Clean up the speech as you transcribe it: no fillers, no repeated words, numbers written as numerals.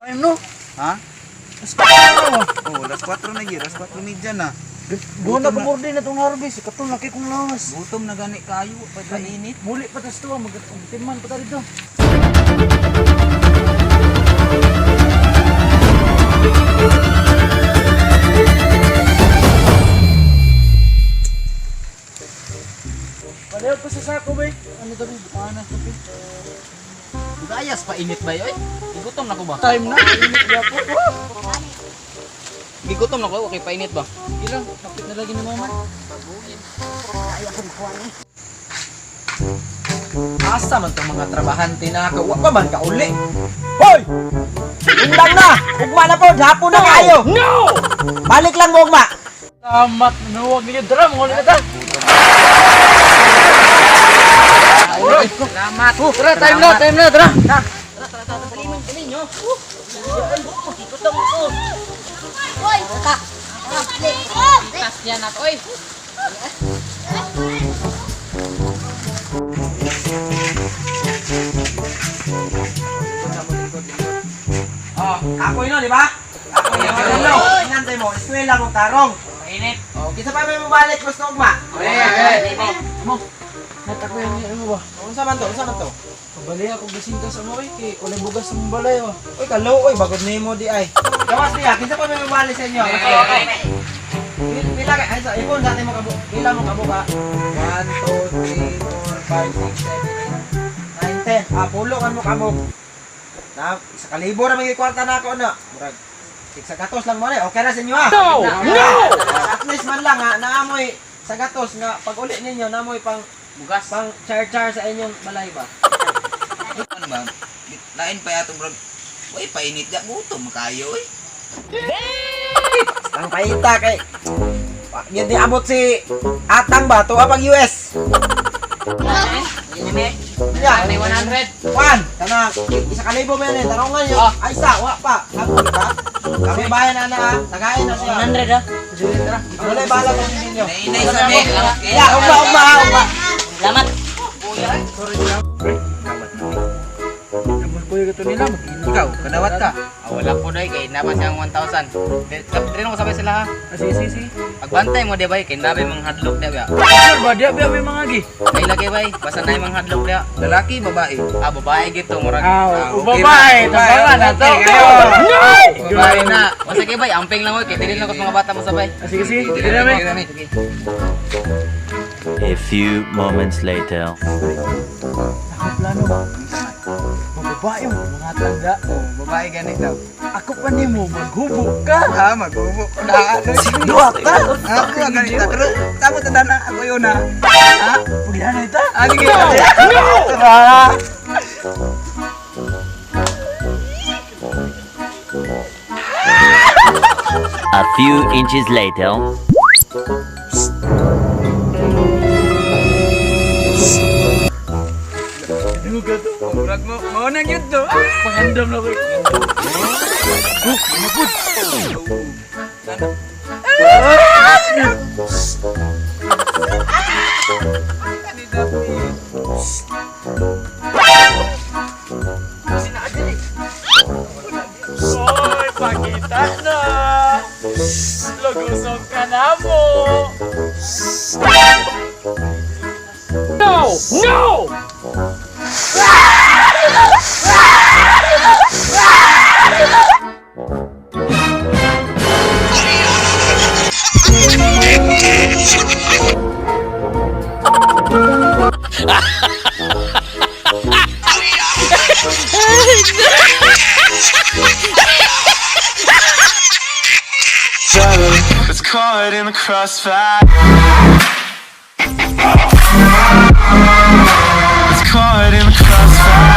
Time no? Ha? Alas 4 na. Oh, alas 4 na gyud, alas 4:30 na. Doon na kumorde na tong harvest. Katong laki kong lawas. Gutom na gani kayo, pa init. Muli pa tas to, mag-timan pa ta dito. Palayo ko sa sako, bay. Ano daw yung bukanas kape? Gayas pa init ba oy? Gigutom na ko ba? Time na, init na po. Gigutom na ko, okay painit ba? Sige lang, kapit na lagi ni mama. Asa man tong mga trabahante na ka, wa pa man ka uli. Hoy! Undang na! Ugma na po, hapon na kayo! No! Balik lang mo ugma! Salamat, nanuwag ninyo. Dara, mga ulit na ta. Salamat. Tara, time na, time na, tara. Tas yan ako oy. Oh, kapoy no, di ba? Kapoy no, no. Inantay mo, eskwela mo tarong. Painit. Oh, kinsa pa may mobalik mas na ugma? Mo, natako yung ano ba? Unsa man to? Unsa man to? Pabali ako gisinta sa mo, eh, kay walay bugas sa mong balay, oh. Uy, kalo, oy, bagod nimo di ay. Gawas niya, kinsa pa may mobalik sa inyo? Pila kay ay sa ipon sa mo kabo. Pila mo kabo ka? 1 2 3 4 5 6 7 8 9 10. Ah, pulo kan mo kabo. Na, sa kalibo ra may kwarta na ako na. Murag tig sa gatos lang mo na. Okay ra sa inyo ha. No! No! At least man lang ha, naamoy sa gatos nga pag uli ninyo naamoy pang Bugas. pang char-char sa inyong balay ba. Ano ba? Lain pa yatong brag. Uy, painit ya, gutom kayo oy. Ang paita kay yun di abot si Atang ba to pag US. Yeah. May 100. Juan, kana isa ka libo man eh, tarungan yun. Ah. Ay isa, wa pa. Ako ba? Kami bayan na na, ah. Tagain na siya. 100 ah. Wala bala kung ninyo. Nainay sa me. Ya, ugma ugma ha, ugma. Salamat. Nabol ko yung gato nila, mag-init. Ikaw, kadawat ka. Ah, wala po doy kay napa siyang 1,000. Dili ko sabay sila ha. Ah, sige, sige, sige. Pagbantay mo di bay kay nabi mang hadlok di ba. Sure ba, di ba may mga gi? Kay lagi bay, basta na mga hadlok di. Lalaki, babae. Ah, babae gito murag. Ah, okay babae, ba? tabangan na to. Okay, kayo. No! Babae na. O sige bay, amping lang oy kay dili lang ko sa mga bata mo sabay. Ah, sige, sige. Dili na, may. Sige. A few moments later. Ako plano ba? Mababae mo, mga tanda. Oh, babae ganit daw. Ako pa nimo, maghubo ka. Ah, maghubo. Na, ano? Duwa ka. Ako ang ganit ta. Pero tamo ta na ako yun na. Ha? Pugyan na ita. Ah, sige. No! Tara. A few inches later. Duga to. Murag mo, mo nang yun to. Pangandam na ko. Oh, magud. Hoy, pakita na! Lugusog ka na mo! No! No! Was caught in the crossfire. Was caught in the crossfire.